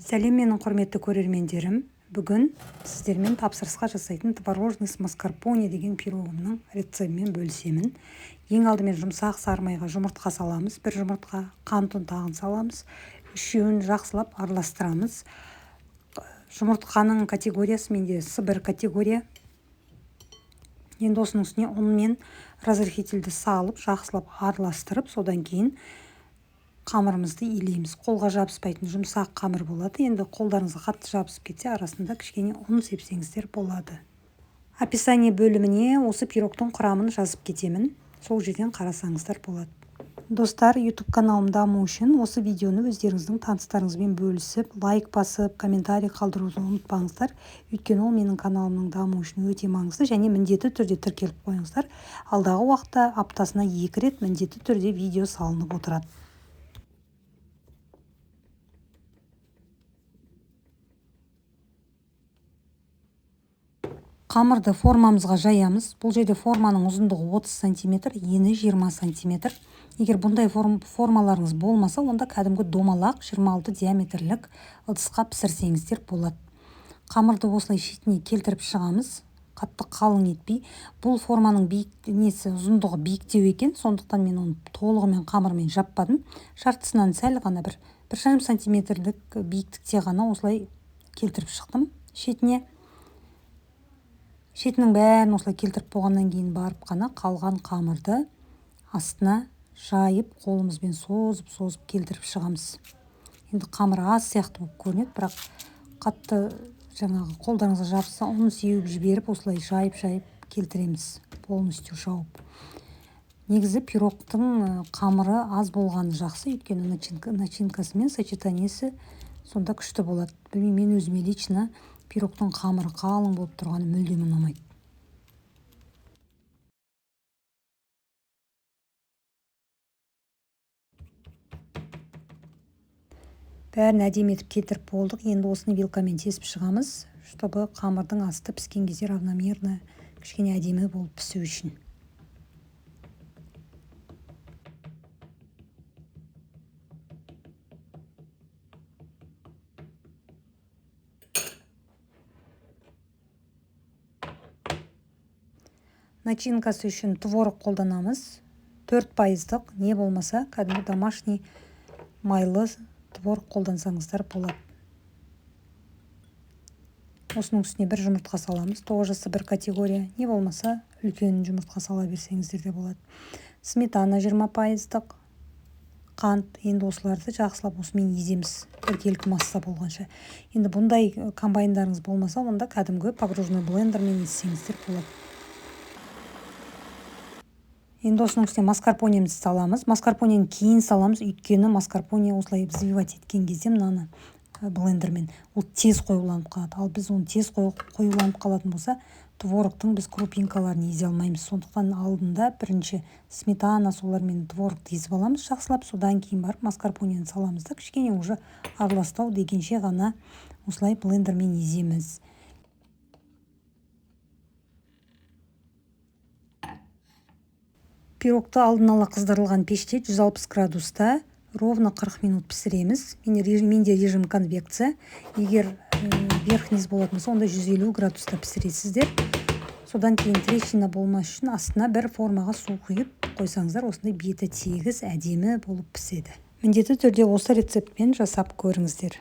Сәлем, менің құрметті көрермендерім! Бүгін сіздермен тапсырысқа жасайтын творожный с маскарпоне деген пирогымның рецептімен бөлісемін. Ең алдымен жұмсақ сары майға жұмыртқа саламыз, бір жұмыртқа, қант ұнтағын саламыз, үшеуін жақсылап араластырамыз. Жұмыртқаның категориясы менде С1 категория. Енді осының үстіне ұн мен разрыхлительді салып, жақсылап араластырып, содан кейін қамырымызды илейміз. Қолға жабыспайтын жұмсақ қамыр болады. Енді қолдарыңызға қатты жабысып кетсе, арасында кішкене ұн сепсеңіздер болады. Описание бөліміне осы пирогтың құрамын жазып кетемін. Сол жерден қарасаңыздар болады. Достар, YouTube каналым даму үшін осы видеоны өздеріңіздің таныстарыңызбен бөлісіп, лайк басып, комментарий қалдыруды ұмытпаңыздар. Өйткені ол менің каналымның дамуы үшін өте маңызды және міндетті түрде тіркеліп қойыңыздар. Алдағы уақытта аптасына 2 рет міндетті түрде видео салынып отырады. Қамырды формамызға жаямыз. Бұл жерде форманың ұзындығы 30 сантиметр, ені 20 сантиметр. Егер бұндай формаларыңыз болмаса, онда кәдімгі домалақ 26 диаметрлік ыдысқа пісірсеңіздер болады. Қамырды осылай шетіне келтіріп шығамыз, қатты қалың етпей. Бұл форманың ұзындығы биіктеу екен, сондықтан мен оны толығымен қамырмен жаппадым. Жартысынан сәл ғана бір жарым сантиметрлік биіктікте ғана осылай келтіріп шықтым шетіне. Шетінің бәрін осылай келтіріп болғаннан кейін барып қана қалған қамырды астына жайып, қолымызбен созып-созып келтіріп шығамыз. Енді қамыр аз сияқты болып көрінеді, бірақ қатты жаңағы қолдарыңызға жабысса, ұн сеуіп жіберіп, осылай жайып-жайып келтіреміз, полностью жауып. Негізі пирогтың қамыры аз болғаны жақсы, өйткені начинкасы мен сочетаниесі сонда күшті болады. Білмеймін, мен өзіме лично пирогтың қамыры қалың болып тұрғаны мүлдем ұнамайды. Бәрін әдемі етіп кетіріп болдық. Енді осыны вилкамен тесіп шығамыз, чтобы қамырдың асты піскен кезде равномерно кішкене әдемі болып пісу үшін. Начинкасы үшін творог қолданамыз. 4%-лық, не болмаса кәдімгі домашний майлы творог қолдансаңыздар болады. Осының үстіне бір жұмыртқа саламыз. Тоже бір категория, не болмаса үлкен жұмыртқа сала берсеңіздер де болады. Сметана 20%-лық, қант. Енді осыларды жақсылап осымен еземіз, біркелкі масса болғанша. Енді бұндай комбайндарыңыз болмаса, онда кәдімгі погружной блендермен езсеңіздер болады. Енді осының үстіне маскарпонемізді саламыз. Маскарпонені кейін саламыз, өйткені маскарпоне осылай взбивать еткен кезде мынаны блендермен ол тез қоюланып қалады. Ал біз оны тез қоюланып қалатын болса, творогтың біз крупинкаларын езе алмаймыз. Сондықтан алдында бірінші сметана солармен творогты езіп аламыз жақсылап, содан кейін барып маскарпонені саламыз да, кішкене уже араластау дегенше ғана осылай блендермен еземіз. Пирогты алдын ала қыздырылған пеште 160 градуста ровно 40 минут пісіреміз. Менде режим конвекция. Егер верх-низ болатын болса, онда 150 градуста пісіресіздер. Содан кейін трещина болмас үшін астына бір формаға су құйып қойсаңыздар, осындай беті тегіс, әдемі болып піседі. Міндетті түрде осы рецептпен жасап көріңіздер.